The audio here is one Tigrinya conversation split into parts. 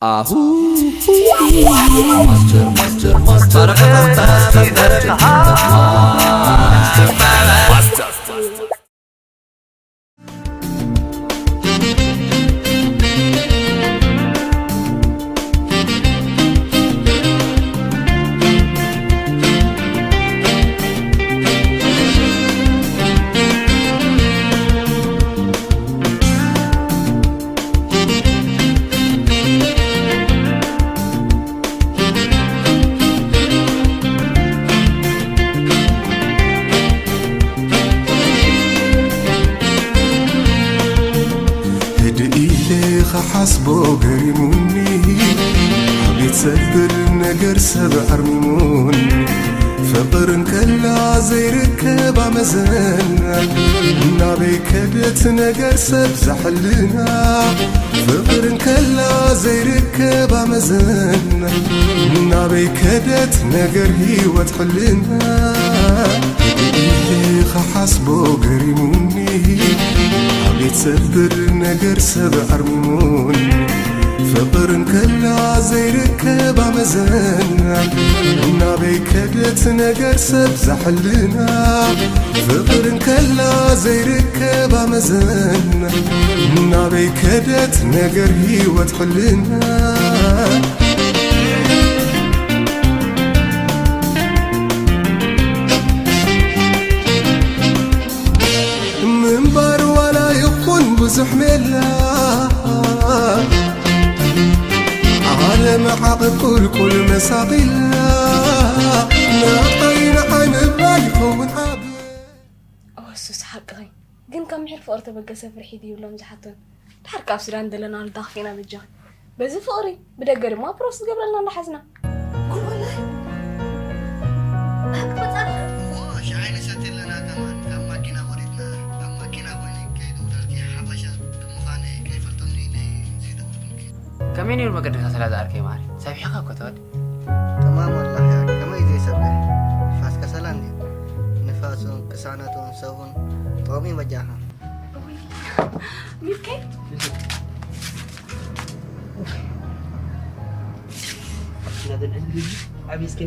ኣሁ ማስተር ማስተር ማስተር ማስተር ህድእ ኢለ ኸሓስቦ ገሪሙኒ፣ ኣቤት ሰብር ነገር ሰብ ኣርሚሙኒ። ፍቕር እንከላ ዘይርከብ ኣመዘና፣ ናበይ ከደት ነገር ሰብ ዘሕልና። ፍቕር እንከላ ዘይርከብ ኣመዘና፣ ናበይ ከደት ነገር ህይወት ሕልና። ኢለ ኸሓስቦ ገሪሙኒ፣ ኣቤት ሰብር ነገር ሰብ ኣርሚሙኒ። ፍቕር እንከላ ዘይርከብ ኣመዘና፣ ናበይ ከደት ነገር ሰብ ዘሕልና። ፍቕር እንከላ ዘይርከብ ኣመዘና፣ ናበይ ከደት ነገር ህይወት ሕልና። ምንባር ዋላ ይኹን ብዙሕ ሜላ፣ ዓለም ዓቕብ ቁልቁል መሳቒላ፣ ንዓይ ንዓይ ምባል ይኸውን ዓብ። እወ፣ እሱስ ሓቅኺ። ግን ካብ ምሒር ፍቕሪ ተበገሰ ፍርሒ ድዩ ይብሎም ዝሓቶን። ድሓር ካብ ሱዳን ደለናሉ ዳኽፊና በጃኺ። በዚ ፍቕሪ፣ ብደገ ድማ ፕሮስ ዝገብረልና እንዳሓዝና። ቁልቁል ናይ ብሓቂ ፈጻሚ። እዎ፣ ሻሂ ንሰቲ ኣለና ከማን። ካብ ማኪና ወሪድና፣ ካብ ማኪና ኮይነ ከይደውለልኪ ሓበሻ ብምዃነይ ከይፈልጠኒ ኢለ ዘይደወልኩልኪ። ከመይ ነይሩ መገድካ ስለ ዝኣርከይ ማሪ? ሰቢሕካ እኮ ተወዲ። ተማም ወላሂ፣ ከመይ ዘይሰብሕ? ንፋስ ከሰላ እንድዩ። ንፋሱን ቅሳነቱን ሰቡን ጥቕሚ በጃኻ። ሚልከይ? ናተን ዕድል እዚ ዓብዪ እስኪ።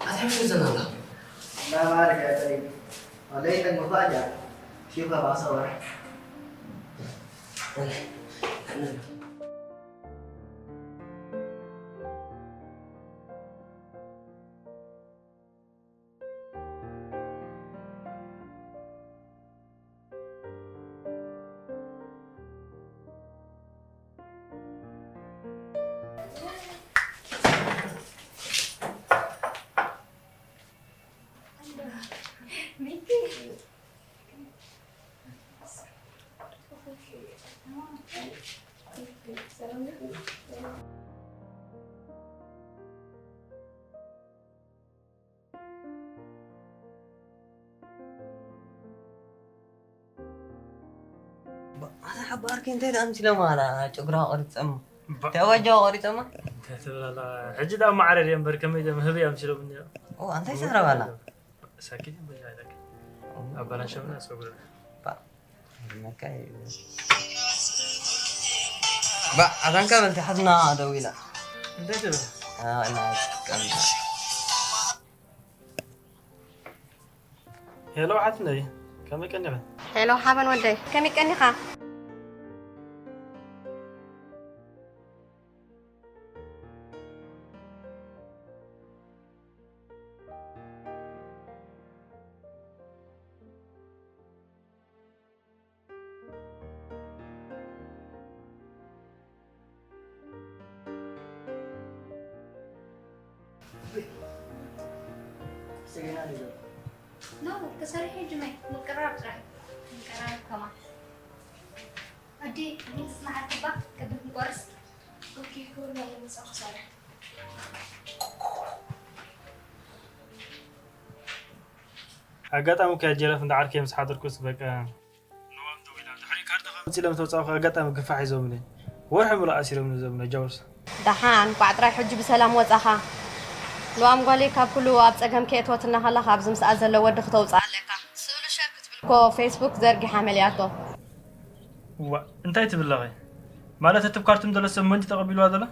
أتحب شو زمان؟ لا، ما أعرف يا كريم. وليتك مفاجأة. شوفها مع صور. ኣታ ሓባርኪ እንታይ ደኣ ኣምሲሎም ኣላ ጨጉራ ቆሪጸሞ? ባ- ተወጃ ቆሪጸማ? እንታይ ትብል ኣላ? ሕጂ ደኣ ማዕረ ድየ እምበር ከመይ ድዮም ህበይ ኣምሲሎም እኒኦ? ኦ፣ ኣንታይ ትዛረብ ኣላ? ሳኪት በጃ ኣይለክ። ኣባላሸምና ጸጉሪ። ባ- መካ እዩ። ባ- ኣታንካ በልቲ ሓትና ደው ኢላ። እንታይ ትብል? ኣ፣ እና ቀምጣ። ሄሎ ሓትነይ፣ ከመይ ቀኒኺ? ሄሎ ሓበን ወደይ፣ ከመይ ቀኒኻ? ኖ ክሰርሕ እዩ ጅመይ ምቅራብ ጥራሕ ምቅራብ ከማ ኣዲ ግን ጽናሓት እባ ቅድም ክንቆርስ ኦኬ ክብሎ ምጻ ክሰርሕ ኣጋጣሚ እኮ ጀረፍ እንዳ ዓርከይ ምስ ሓደርኩስ በቃ ንዋም ደዊላ ድሕሪ ካርድ ከምጽእ ኢሎም ተውጻእኩ ኣጋጣሚ ግፋሕ ሒዞምኒ ወርሒ ሙሉእ ኣሲሮምኒ እዞም ነጃውስ። ደሓን እንኳዕ ጥራይ ሕጂ ብሰላም ወጻኻ። ልዋም ጓለይ ካብ ኩሉ ኣብ ጸገም ከየእትወትና ከላ ካብዚ ምስኣ ዘሎ ወዲ ክተውጽኣ ኣለካ። ስእሉ ሸር ክትብል እኮ ፌስቡክ ዘርጊሓ መሊኣቶ። ዋ እንታይ ትብለኺ? ማለት እቲ ኣብ ካርቱም ዘሎ ሰብ መንዲ ተቐቢልዋ ዘሎ?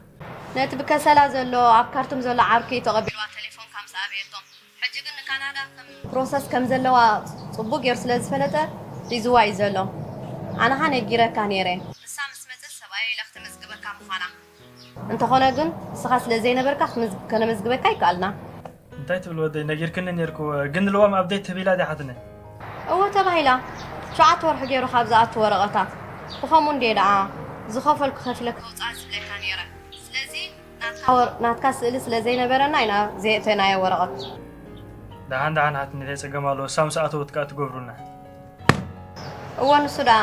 ነቲ ብከሰላ ዘሎ ኣብ ካርቱም ዘሎ ዓርኩ እዩ ተቐቢልዋ ቴሌፎን ካብ ምስኣ ኣብየቶ። ሕጂ ግን ንካናዳ ከም ፕሮሰስ ከም ዘለዋ ጽቡቅ ገይሩ ስለ ዝፈለጠ ሒዝዋ እዩ ዘሎ። ኣነ ኸኣ ነጊረካ ነይረ። ንሳ ምስ መጸት ሰብኣየይ ኢላ ክተመዝግበካ ምዃና። እንተኾነ ግን ንስኻ ስለ ዘይነበርካ ክትምዝ- ከነመዝግበካ ኣይከኣልና። እንታይ ትብል ወደይ ነጊርክኒ ነይርኩ ግን ልዋም ኣብደይት ተቢላ ዲያ ሓትነ? እወ ተባሂላ። ሸውዓተ ወርሒ ገይሩ ካብ ዝኣቱ ወረቐታ። ብኸምኡ እንድየ ደኣ ዝኸፈልኩ ከፊለ ከውፅኣ ዝብለካ ነይረ። ስለዚ ናትካ ወር- ናትካ ስእሊ ስለ ዘይነበረና ኢና ዘየእተናዮ ወረቐት። ደሓን ደሓን ሓትነ እንታይ ፀገም ኣለዎ እሳ ምስ ኣተወት ከዓ ትገብሩልና። እወ ንሱ ደኣ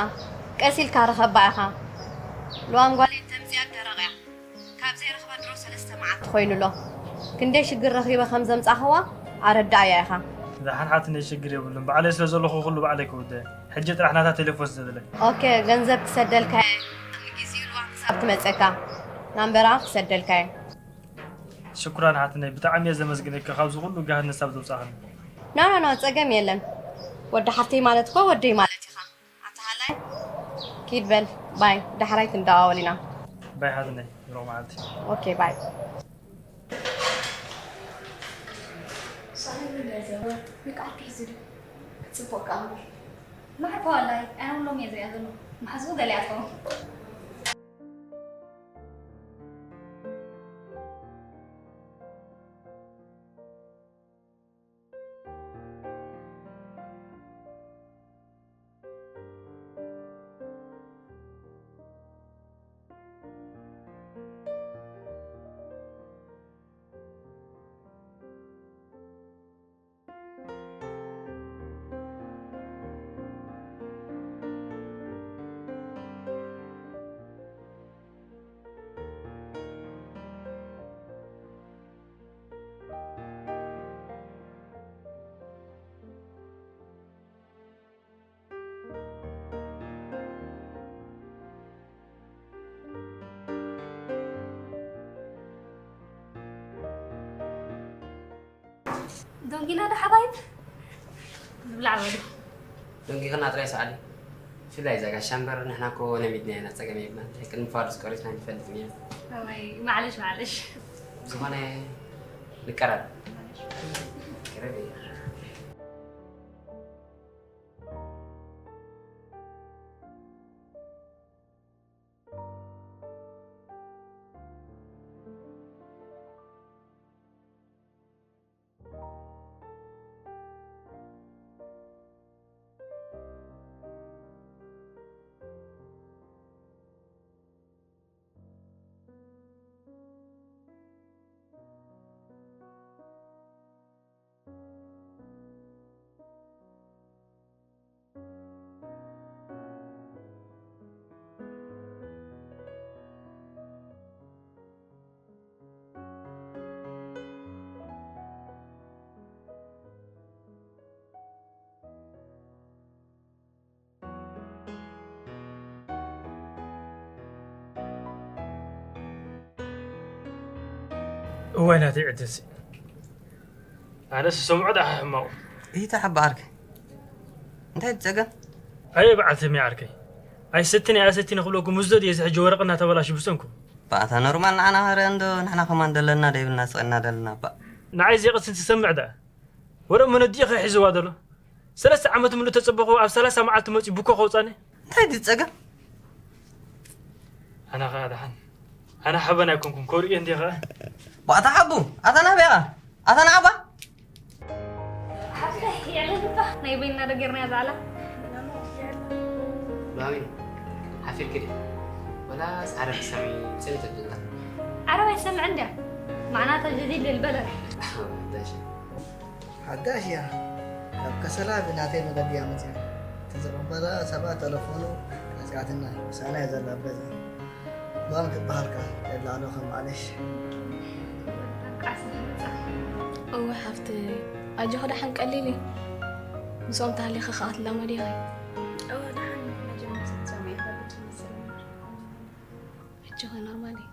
ቀስ ኢልካ ርኸባ ኢኻ። ልዋም ጓለይ ተምፅያ ደረቕ እያ። ካብ ዘይረኽባ ድሮ ሰለስተ መዓልቲ ኮይኑ ኣሎ። ክንደይ ሽግር ረኺበ ከም ዘምፃእኽዋ ኣረድኣያ ኢኻ። ደሓን ሓትነይ ሽግር የብሉን ባዕለይ ስለ ዘለኹ ኩሉ ባዕለይ ክውደ። ሕጂ ጥራሕ ናታ ቴሌፎን ስደደለይ። ኦኬ ገንዘብ ክሰደልካ እየ። ንግዚኡ ልዋም ክሳብ ትመፀካ ናምበራ ክሰደልካ እየ። ሽኩራን ሓትነይ ብጣዕሚ እየ ዘመስግነኪ ካብዚ ኩሉ ጋህነት ሳብ ዘውፃእኽኒ። ኖ ኖ ኖ ፀገም የለን። ወዲ ሓፍተይ ማለት እኮ ወደይ ማለት ኢኻ። ኣታ ሃላይ ኪድ በል ባይ ዳሕራይ ክንደዋወል ኢና። ባይ ሓትነይ ብሩኽ መዓልቲ። ኦኬ ባይ። ሰላም እንዳዘወ ንቃልኪ ዝዱ ጽቡቅ ከኣ ማዕኮ ኣላይ ኣነ ሎም እየ ዝሪኣ ዘሎ መሓዝኡ ገሊኣ ትኸውን። ዶንጊና ዶ ሓባይብ ንብላዕ በሉ። ደንጊኽና ጥራይ ሰዓሊ። ብፍላይ እዛ ጋሻ እምበር ንሕና እኮ ለሚድናያ ኢና ጸገም የብልናን። እንታይ ቅድሚ ፋዱስ ቆሪስና ኣይንፈልጥን ኢና። እዋይ ማዕለሽ ማዕለሽ። ብዝኾነ ንቀራረብ። ቅረብ እየ። እዋይ ናተይ ዕድልሲ ኣነስ ዝሰምዖ ደኣ ሕማቑ። እይታ ሓባ ዓርከይ እንታይ እቲ ጸገም? ኣየ በዓል ተሜ ዓርከይ ኣይሰትን እየ ኣሰቲኒ ክብለኩም ምስዶ ድየ እዚ ሕጂ ወረቐ እናተበላሹ ብሰንኩም። ባእታ ኖርማል ንዓና ኸረ እንዶ ንሕና ከማን ደለና ደይብልና ስቕ ኢልና ደለና ባእ። ንዓይ ዘይቕስን ትሰምዕ ደኣ ወረ መነዲኡ ኸ ሒዝዋ ደሎ ሰለስተ ዓመት ምሉእ ተጸበኹ፣ ኣብ ሰላሳ መዓልቲ መጺኡ ብኮ ከውጻኒ። እንታይ ድዩ ጸገም? ኣነ ኸኣ ደሓን፣ ኣነ ሓበን ኣይኮንኩን፣ ከውርዮ እንዲየ ኸኣ። ባእታ ሓቡ፣ ኣታ ናበይ ኢኻ? ኣታ ንዓባ? ሓፍተይ፣ የዕለልባ፣ ናይ በይንና ዶ ጌርናያ ዛዕላ? ባቢ፣ ሓፊርኪ ድዩ? ወላስ ዓረብ ትሰምዒ ጽኒት ኣቢልካ? ዓረብ ኣይሰምዕን ድያ? ማዕናታ ጀዲድ ልበለ። ዳሽ። ሓዳሽ እያ። ካብ ከሰላ ብናተይ መገዲ እያ መፅያ። እቲ ዝቕበላ ሰብኣ ተለፎኑ ቀፂዓትና። ምሳና እያ ዘላ ኣብ ገዛ። ጓል ክበሃልካ የላዕሎኸ ማዕለሽ። እወ ሓፍተይ፣ ኣጆኺ ደሓን ቀሊል እዩ። ምስኦም ተሃሊኺ ከኣ ትላመዲ ኢኺ። እወ ደሓን መጀመርታ ክትሰምዒ ይኸብድ ይመስል እምበር። ሕጂ ኸ ኖርማል እዩ።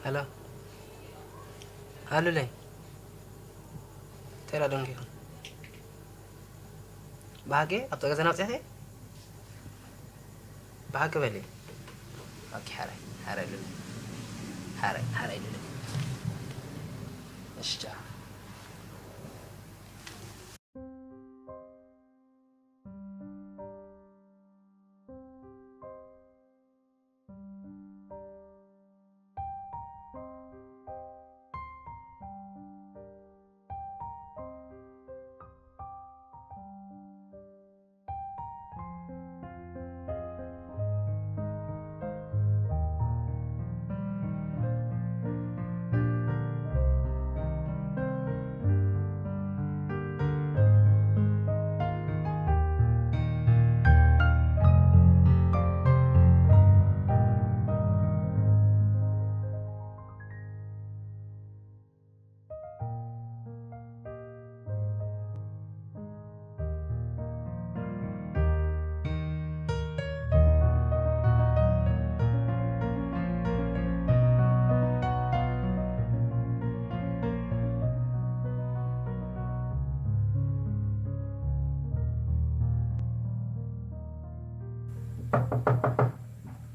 ሄሎ፣ ሃሉለይ፣ እንታይ ደኣ ደንጊኹ? ብሓቂ ኣብታ ገዛ ናብፅሐ? ብሓቂ በሊ። ኦኬ፣ ሓራይ፣ ሓራይ ሉለይ። ሓራይ፣ ሓራይ ሉለይ። እሺ፣ ቻው።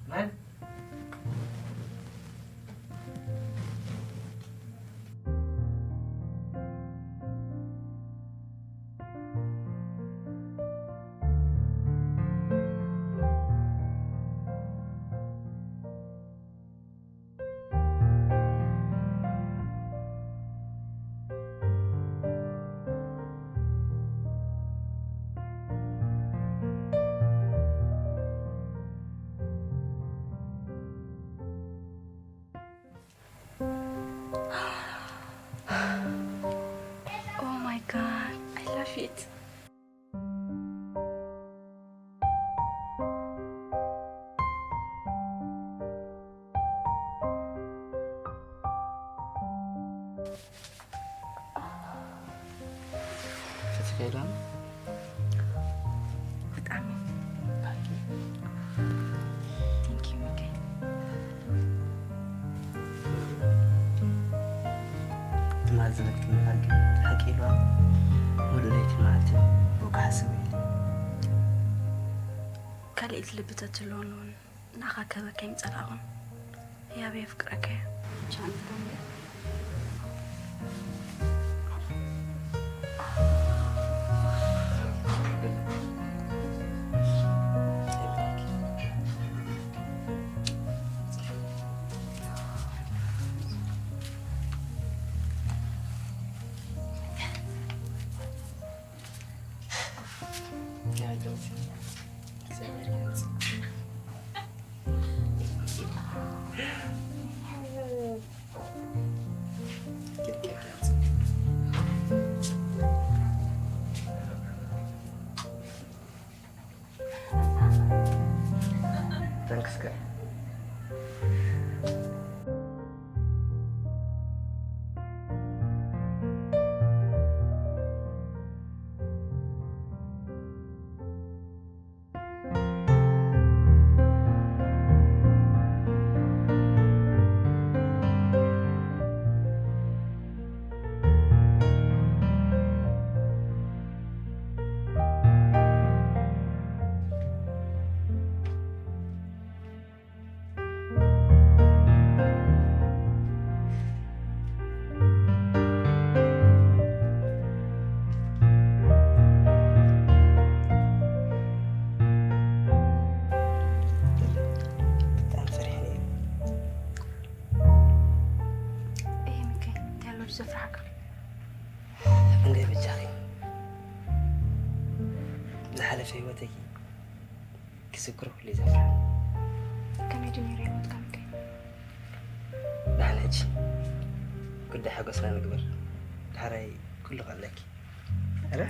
መን? Oh my God, I love it. ፈቲኻ ኢላ? ብጣዕሚ። Thank you, ሚካኤል። ትማል ዝነግርኒ ቃል ግን ሓቂ ኢልዋ። ሙሉእ ለይትን መዓልትን ብኡ ክሓስብ ውዒለ። ካልኣይቲ ልቢ ተትህልወኒ እውን ንዓኻ ክህበካ ኣይምጸላእኹን። ህያበይ የፍቅረካ እየ። ቻንስ ደንበ። Thanks, guy. ብጣዕሚ ፈሪሐ ነይረ። እየ ሚካኤል፣ እንታይ ኣሎ ዘፍርሓካ? እንደ በጃኺ ዝሓለፈ ህይወተይ ክዝክሮ ኩሉ እዩ ዘፍርሓኒ። ከመይ ድዩ ነይሩ ህይወትካ ሚካኤል? ደሓን ሕጂ ጉዳይ ሓጎስና ንግበር። ዳሕራይ ኩሉ ከለኪ። ኧረ?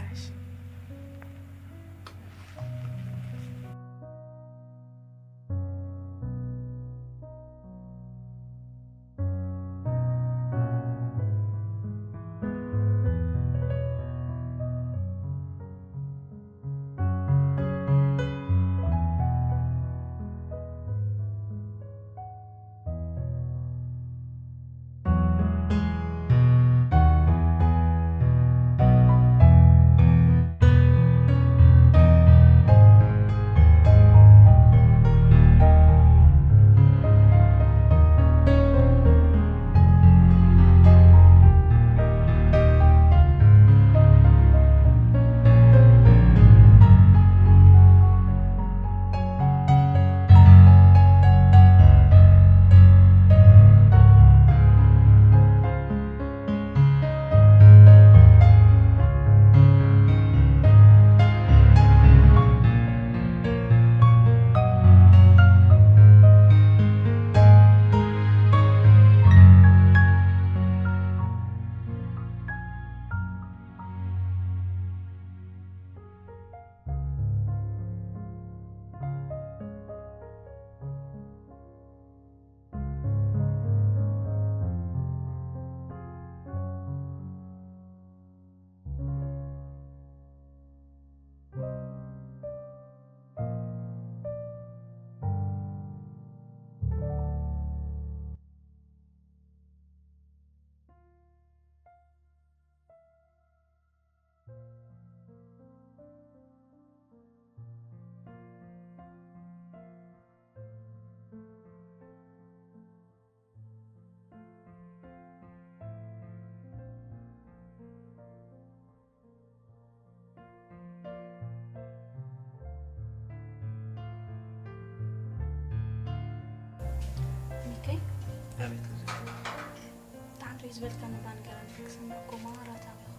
ዝበልካኒ እባ ንገረኒ፣ ክሰምዕ እኮ ማራ ታሚኹ።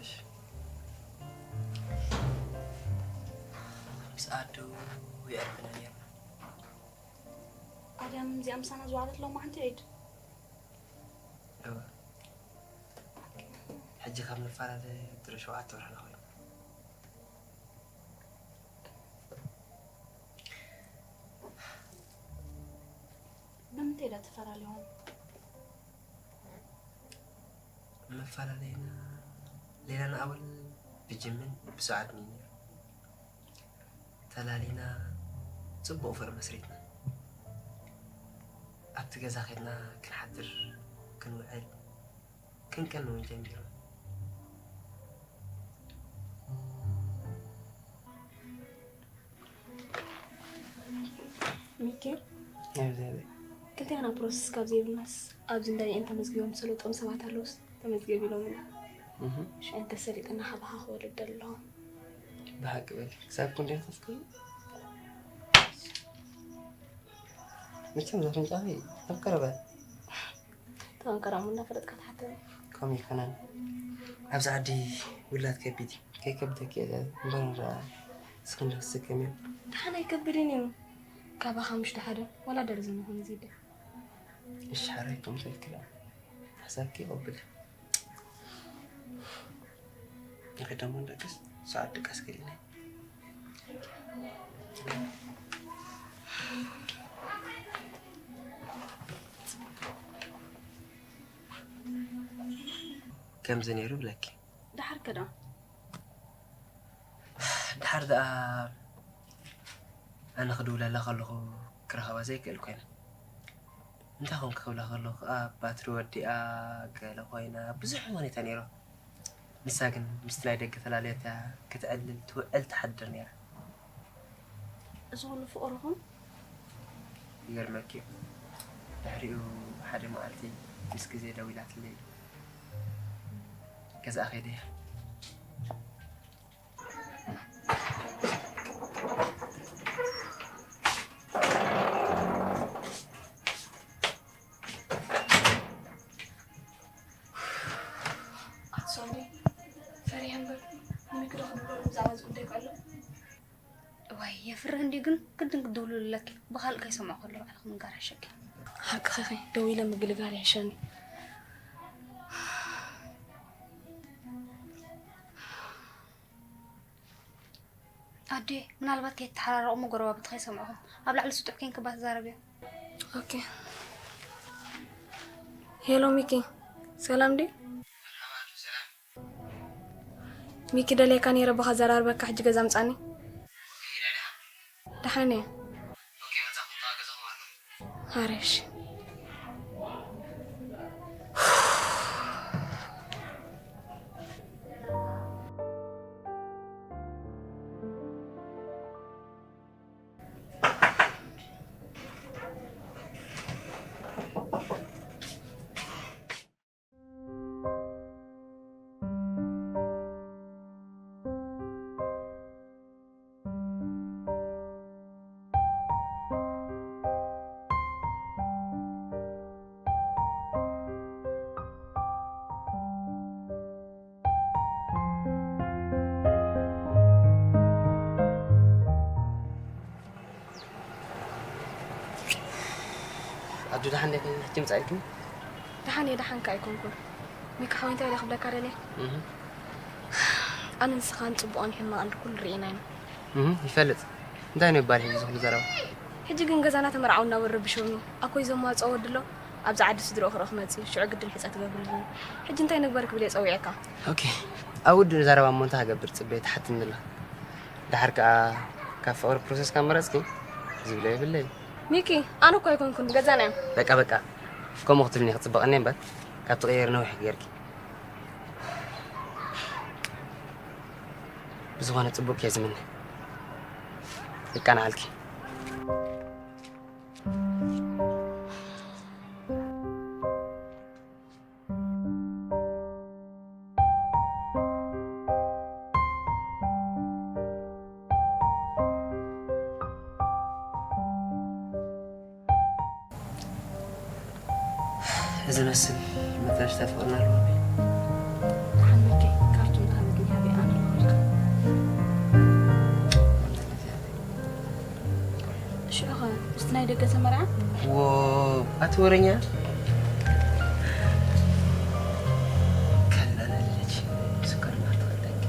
እሺ። ምስ ኣዱ የዕርፍና ነይርና። ኣድያም እዚኣ ምሳና ዝዋዕለት ሎማዓንቲ ዒድ። እወ። ሕጂ ካብ ንፈላለ ድሮ ሸውዓተ ወርሕና ኮይኑ። ብምንታይ ዳ ተፈላለዮም? መፈላለይና ሌላና ኣወል ብጅምን ብሰዓድን እዩ ነይሩ። ተላሊና ጽቡቕ ፍቕሪ መስሪትና። ኣብቲ ገዛ ኸድና ክንሓድር፣ ክንውዕል፣ ክንቀኒ እውን ጀሚርና። ሚኪ፣ ኣብዚ ኣብዚ ክልቴና ፕሮሰስ ካብ ዘይብልናስ ኣብዚ እንዳ ዲኤን ተመዝጊቦም ዝሰለጦም ሰባት ኣለውስ ተመዝገብ ኢሎም ኢና። እህ ሽዑ እንተሰሊጥና ካባኻ ክወልድ ኣለኹ። ብሓቂ በል ክሳብ ክንደይ ክፍክሩ መቸም ዘፍንጫኺ ኣብ ቀረባ ተቐንቀራሙ እናፈለጥካ ትሓተኒ። ከምኡ ይኮነን ኣብዚ ዓዲ ውላድ ከቢድ እዩ ከይከብደኪ እየ እምበር ንረኣ እስክንዲ ክስከም እዩ ደሓን ኣይከብድን እዩ። ካባኻ ምሽ ደሓደ ዋላ ደርዘን ይኹን እዚ ይደ እሺ ሓራይ ከምቶ ይክላ ሓሳብኪ ይቕብል ንኸደሞ እንደቅስ ሰዓት ድቃስ ገሊና ከምዚ ነይሩ ብለኪ ደሓር ከዳ ድሓር ደኣ ኣነ ክድውለላ ከለኹ ክረኸባ ዘይክእል ኮይነ እንታይ ኮንክ ክብላ ከለኹ ከዓ ባትሪ ወዲኣ ገለ ኮይና ብዙሕ ሁኔታ ነይሩ ንሳ ግን ምስቲ ናይ ደገ ተላለየት እያ ክትዕልል ትውዕል ትሓድር ነይራ እዚ ኩሉ ፍቕርኹም ይገርመኪ እዩ ድሕሪኡ ሓደ መዓልቲ ምስ ግዜ ደዊላትለይ ገዛኣ ከይደ እያ ኣትሶኒ ፈሪሐ እምበር ንምክዶ ክብሎ ብዛዕባ እዚ ጉዳይ ከሎ እዋይ የፍርህ እንዲ ግን ግድን ክድውልለኪ ብካልእ ከይሰምዖ ከሎ ባዕልኪ ምንጋር ይሕሸኪ ሓቅኺ ደው ኢለ ምግልጋል ይሕሸኒ ኣዴ ምናልባት ከይተሓራረቑ መጎረባብቲ ከይሰምዕኹም ኣብ ላዕሊ ስጡሕ ኮይንኪ እባ ተዛረብዮ ኦኬ ሄሎ ሚኪ ሰላም ድዩ ሚኪ ደልየካ ነይረ ብኻ ዘራርበካ ሕጂ ገዛ ምጻኒ ደሓን እየ ኣረሽ ኣዱ ደሓን ዲኺ ሕጂ ምጻኢልኪ ደሓን እየ ደሓንካ ኣይኮንኩን ሚካ ሓወይ እንታይ ኢለ ክብለካ ደልየ ኣነ ንስኻን ፅቡቕን ሕማቕን ኩሉ ርኢና ኢና ይፈልጥ እንታይ ነው ይባል ሕጂ ዝኽሉ ዘረባ ሕጂ ግን ገዛና ተመርዓው እናበሉ ረብሸውኒ ኣኮይ ዘማፅኦ ወድሎ ኣብዚ ዓዲ ስድርኦ ክርኢ ክመፅእ እዩ ሽዑ ግድን ሕፀ ትገብርልኒ ሕጂ እንታይ ንግበር ክብል እየ ፀዊዐካ ኦኬ ኣብ ውድእ ዘረባ እሞ እንታይ ክገብር ፅበየ ትሓትኒ ኣላ ደሓር ከዓ ካብ ፍቕሪ ፕሮሰስ ካብ መረፅኪ ዝብሎ የብለይ ሚኪ ኣነ እኮ ኣይኮንኩን ገዛና እዮም በቃ በቃ ከምኡ ክትብልኒ ክፅበቐኒ እምበር ካብ ትቕየር ነዊሕ ጌርኪ ብዝኾነ ፅቡቅ እየ ዝምነ ይቀናዓልኪ ዝመስል መጥረሽታ ፍቕርና ኣለዎ። ሓመከይ ካርቱን ዝሃበትኒ ሃበይ ኣነ ኣለኹልካ። ሽዑኸ ምስቲ ናይ ደገ ተመርዓ? ዎ፣ ኣቲ ወረኛ። ከላ ለለች ስኳር ማትወደቂ።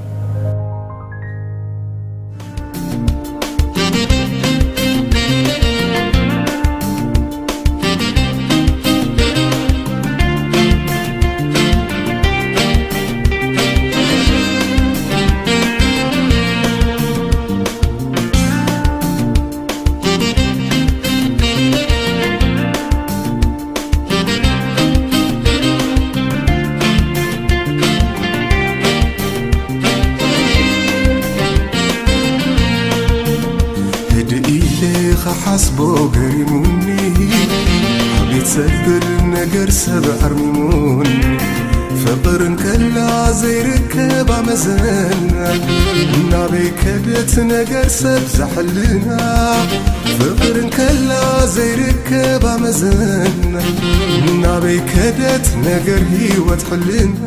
ህድእ ኢለ ኸሓስቦ ገሪሙኒ። ኣቤት ሰብር ነገር ሰብ ኣርሚሙኒ። ፍቕር እንከላ ዘይርከብ ኣመዘና፣ ናበይ ከደት ነገር ሰብ ዘሕልና። ፍቕር እንከላ ዘይርከብ ኣመዘና፣ ናበይ ከደት ነገር ህይወት ሕልና።